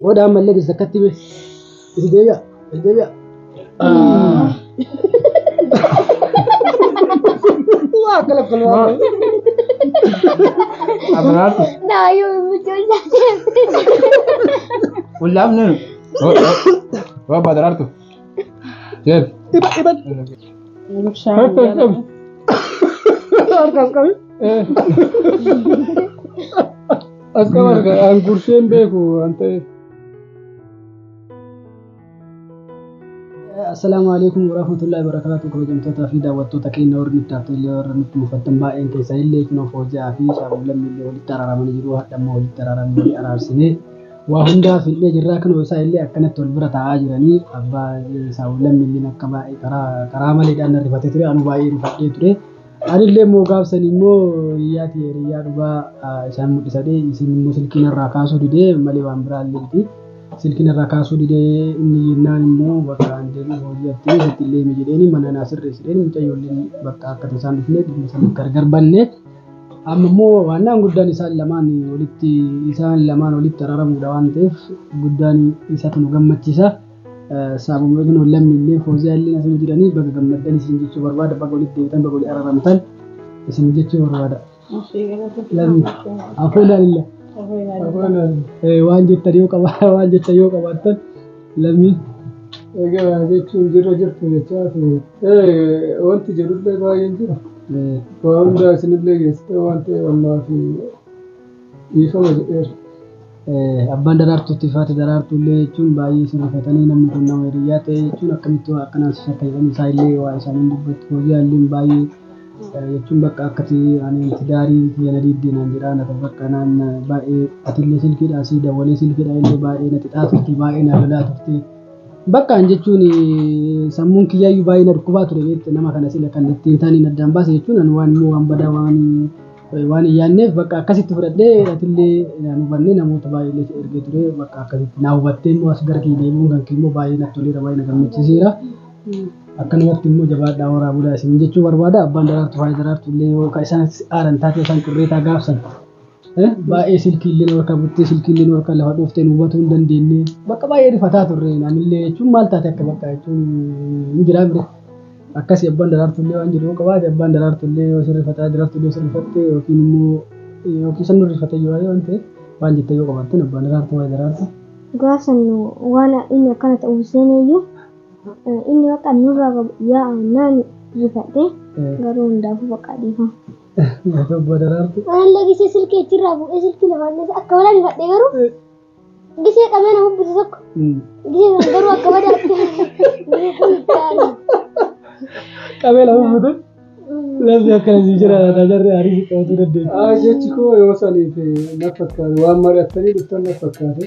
Godha ammallee gisa takkatti bee. Itti deebi'a. Itti deebi'a. Waa akka lakkoofsa. Abiraatu. Naayyuu mucoo isaa. Ullaaf nanu. Waa badaraartu. Jeef. Iba iba. Harkaas qabi. As qaba harka an gurseen beeku waan ta'eef. Assalaamu alaikum warahmatullahi wabarakatuh kabajamtootaa fi daawwattoota keenya warri nutti haftan warra nutti mufattan baay'een keessaa illee kunoo Fooziyaa fi Saabuu Lammiillee walitti araaramanii jiru hadha immoo walitti araaramanii walii araarsinee waa hundaa fidnee jirraa kunoo isaa illee akkanatti wal bira taa'aa jiranii abbaa Saabuu Lammiilleen akka baay'ee karaa karaa maleedhaan na rifatee ture anuu baay'ee rifadhee ture. Anillee immoo gaafsan immoo hiriyaa tiyya hiriyaa dhugaa isaan mul'isadhe isin immoo silkii narraa kaasuu didee malee waan biraa illee miti. Silkii narraa kaasuu didee inni jennaan immoo bakka an deemee hojii haftee sitti illee himi jedheeni mana naa sirreessi jedheeni mucayyoolleen bakka akka tasaan dhufnee dhimma sana gargar banne. Amma immoo waannaan guddaan isaan lamaan walitti isaan lamaan walitti araramuudha waan ta'eef guddaan isatu nu gammachiisa. Saabuma ibnu lammiillee fooziyaallee asuma jiranii baga gammaddan isin jechuu barbaada baga walitti deebitan baga walitti araramtan isin jechuu barbaada. Lammi afoonaa lilla waan jettan yoo qaba waan jettan yoo qabaattan lammi. Egaa jechuun jirra jirtu jechaa fi wanti jedhullee baay'een jira. Waa hundaa isinillee geessite waan ta'eef ammaa fi dhiifama jedheera. Abbaan Daraartuutti faati Daraartuullee jechuun baay'ee sirrifatanii namni kun nama hiriyyaa ta'e jechuun akkamitti waa akkanaan si shakka jedhanii isaa illee waa isaaniin dubbatti hojii illee baay'ee jechuun bakka akkati ani tidaarii kiyya na diddee naan jedhaa na bakka naan baay'ee atillee silkiidhaan sii dawwalee silkiidhaan illee baay'ee na xixaa turte baay'ee na lolaa turte. Bakka an jechuun sammuun kiyyaayyuu baay'ee na dhukkubaa ture beekte nama kana sila kallattiin taaniin addaan baase jechuun ani waan immoo waan badaa waan waan hin yaadneef bakka akkasitti fudhadhee atillee naan hubannee namoota baay'ee illee ergee ture bakka akkasitti naa hubattee immoo as gara kee deebi'uun kan kee immoo baay'ee natti toleera baay'ee na gammachiiseera. Akkanumatti immoo jabaadhaa horaa bulaa isin jechuu barbaada abbaan Daraartuu faaya Daraartuu illee yoo ka isaan aaran taate isaan qirreetaa gaafsan. Baay'ee silkii illee harkaa buttee silkii illee harkaa lafa dhooftee nu hubatuu hin dandeenye bakka baay'ee rifataa turre anillee jechuun maal taate akka bakka jechuun hin jiraa mire. Akkasii abbaan Daraartuu illee waan jedhu yoo qabaate abbaan Daraartuu illee yoo sirrifataa Daraartuu illee sirrifatte yookiin immoo yookiin san rifatee yoo waan ta'e waan jette yoo qabaattan abbaan Daraartuu waa'ee Daraartuu. Gaafa nu waan inni akkana ta'u seeneyyuu inni bakka nurraa qabu yaa'a naan rifadhe garuu hundaafuu bakka dhiifama. Abbaa Daraartuu. Anillee gisee silkii achirraa fuudhee silkii lafaan dheesse akka malee rifadhe garuu gisee qabee nama bubbise tokko gisee sana garuu akka badaatti gisee kun itti aanu. Qabee lafa buute lafti akkana si jira laata jarri aarii si qabatuu dandeetti. Haa jechi koo yoo saniif na fakkaate waan mari'attanii dhuftan na fakkaate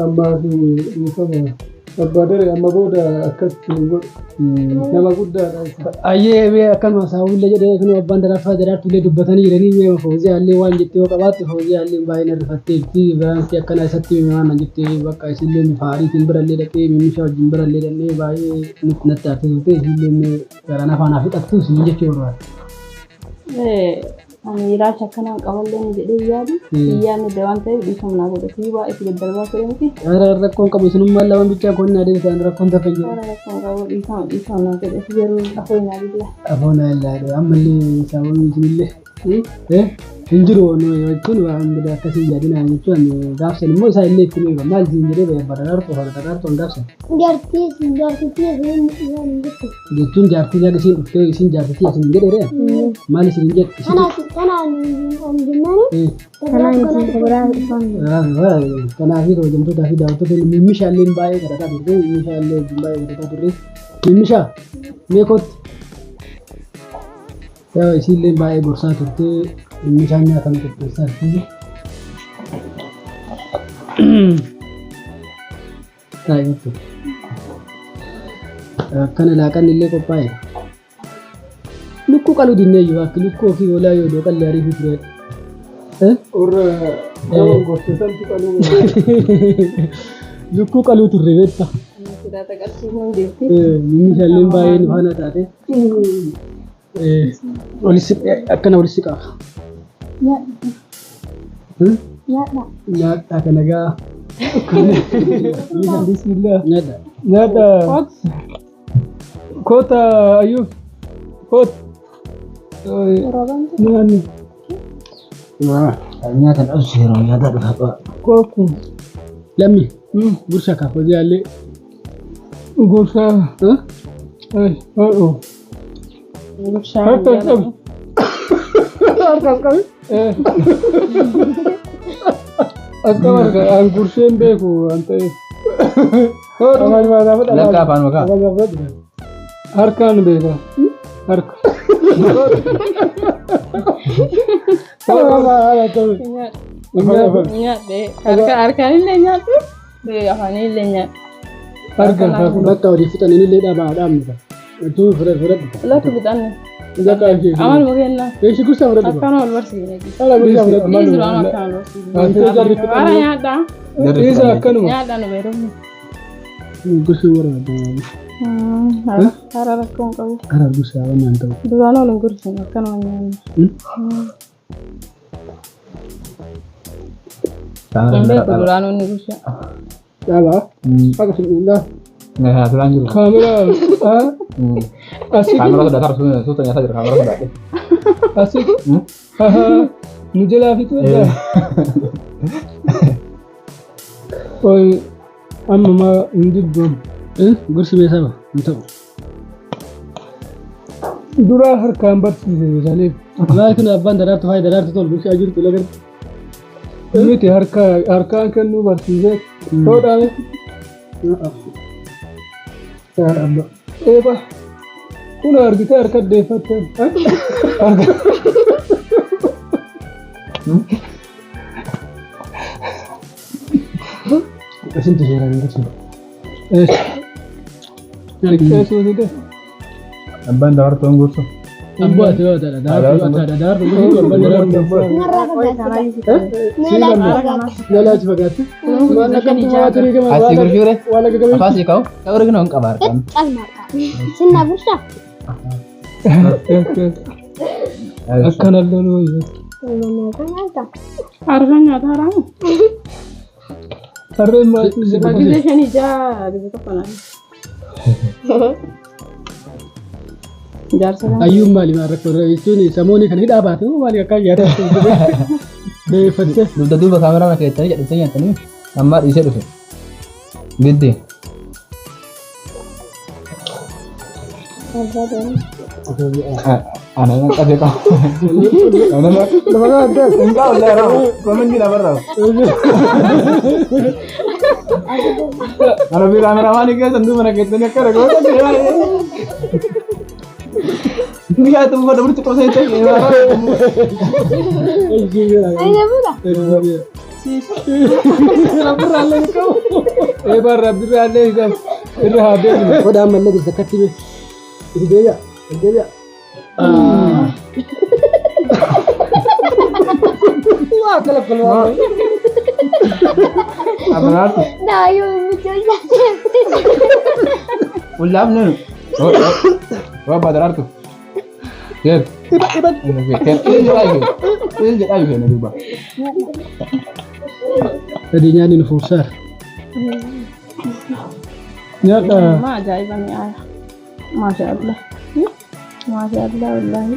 ammaa fi dhiifama. Abbaa Daree amma booda akkatti hin godhu. Nama guddaadha isa. Ayyee mee akkanuma saawullee jedhee kun abbaan Daraartuu Daraartuullee dubbatanii jiranii mee Fooziyaa illee waan jettee yoo qabaatte Fooziyaa illee baay'ee na rifatteetti biraansi akkana isatti waan na jettee bakka isillee bifa aariitiin birallee dhaqee mimmishaa wajjin birallee dhaqnee baay'ee nutti natti aartee turte isillee mee garaan afaan haa fixattu isin jechuu barbaada. Ani ilaalcha akkanaan qaballee ni jedhee yaadu. Yaadni waan ta'eef dhiifama naa godhe. Fi waa itti daddarbaa ture miti. Ara rakkoon qabu isinummaan lama bichaa kun adeemsaan rakkoon tafe jiru. Ara rakkoon qabu dhiifama dhiifama naa godhe. Garuu afoo naa billa. Afoon illaa ammallee sababni isinillee hin jiru jechuun waan bada akkasii yaadina jechuun gaafsan immoo isaa illee itti himee maal isin jedhee bahe Daraartuu haadha Daraartuu an gaafsan. Jaartii isin jaartitii isin isaan hin jettu. Jechuun jaartii yaada isiin dhuftee isin jaartitii isin hin jedhe maal isin hin jedhe isin. Kanaaf kanaan an jennaani. Kanaan isin biraa dhufan. Kanaaf kabajamtootaa fi daawwattoota mimmishaa illee baay'ee kadhataa turre mimmishaa illee wajjin baay'ee kadhataa turre mimmishaa mee kootti. Yaa isiillee baay'ee gorsaa turte mimmishaan nyaata nu qopheessaa jirti. Taa'ee Akkana laaqanni illee qophaa'e. Lukkuu qaluu dinnee iyyuu akka lukkuu ofii hoolaa yoo iddoo qallee ariifii ture. Warra nama gorte santu qaluu. Lukkuu qaluu turre beekta. Sodaata qabsiisuu hin deemti. Mimmishaan baay'ee nu faana taate. Walitti akkana walitti qaba. Nyaadha. Nyaadhaa kana gaa. Bismillah. Nyaadha. Nyaadha. Koota Ayyuub. Koota. Nyaanni. Nyaatan dhabsu yeroo nyaata dhufa qaba. Kooku. Lammi gursha kaa hojii Gursa. Ay, oo. Gurshaa. Harka qabi. Harka qabi. As qaba harka. An gursheen beeku waan ta'eef. Lakka afaan makaa. Harkaan beeka. Harka. Nyaadhe. Harkaan illee nyaadhu. Afaan illee nyaadhu. Harka. Bakka walii fixan inni illee dhaabaa dhaabni. Tuu fudhadhu fudhadhu. Lakki fixanne. Bakka ishee. Amaluma kennaa. Eeshi gursa fudhadhu. Akkana wal barsiifne. Ala gursa fudhadhu. Dhiisi duraan akkana wal barsiifne. Bara nyaadhaa. Isa akkanuma. Nyaadhaa nu beekumni. Gursi warra. Hara rakkoo hin qabu. Hara gursa waan naan ta'u. Duraan ol hin gursine akkanuma nyaanna. Hin beeku duraan inni gursha. Dhaabaa. Akka bismillah. Nyaata duraan jiru. Kaameraa. Asii. Kaameraa sodaata suuta nyaataa jira kaameraa sodaadhe. Asii. Nu jalaa fixuu danda'a. Oy amma maa hin diddoon. Gursi beesaba hin ta'u. Duraa harkaan barsiise saniif. Maal kun abbaan daraartu faayi daraartu tolu gursi ajirtu lagar. Miti harka harkaan kennuu barsiise. Hodhaame. Eeba. Kun argitee harka deeffatte. Harka. Isintu seeraan hin gursi. Xiqqeessuu dide. Abbaan daraartuu hin gursu. Abbaa ati yoo ta'e daraartu ati daraartu gursu abbaan daraartu. Narraa fagaatti. Nalaa fagaatti. Nalaa achi fagaatti. Waan akkamtu waa turii gama Asii gurshuure. waan akka gabe. Afaan sii kaa'u. Ta'uu rigna hin qaba harkaan. Calmaadha. Sinnaa gurshaa. Akkanallee nu wayya. Harkaan nyaata haraamu. Harreen maatii Gisee shanii ja'a gisee tokko naan. Jaarsa kana. Ayyuun maali maal rakkoo irra jechuun samoonni kan hidhaa baate moo maali akka nyaata beeffatte. Dugda duuba kaameraa mana keessanii jedhamtee nyaatanii ammaa dhiisee dhufe. Giddi. Ana nan qabee qaba. Ana nan hin qabu illee komentii namarraa. Ana fi kaameraamaanii keessan duuba mana keessanii akka rakkoo Bishaan itti buufadha burcuqqoo seentee. Ani fuudha. Rabbirraallee hin qabu. Eebaan rabbirraallee hin qabu. Irra haa deemnu. Hodhaan mallee keessa akkatti bee. Itti deebi'a. Itti deebi'a. Waa kala kala. Abaraatu. Daayyoo michoo isaa. Ullaafne. Waa daraartu. Jeef. Il jedhaa isheen duuba. Sadii nyaanni nu fuursaara. Nyaadha. Ma ajaa'iba mi'aaya. Maasha Allah. Maasha Allah wallaahi.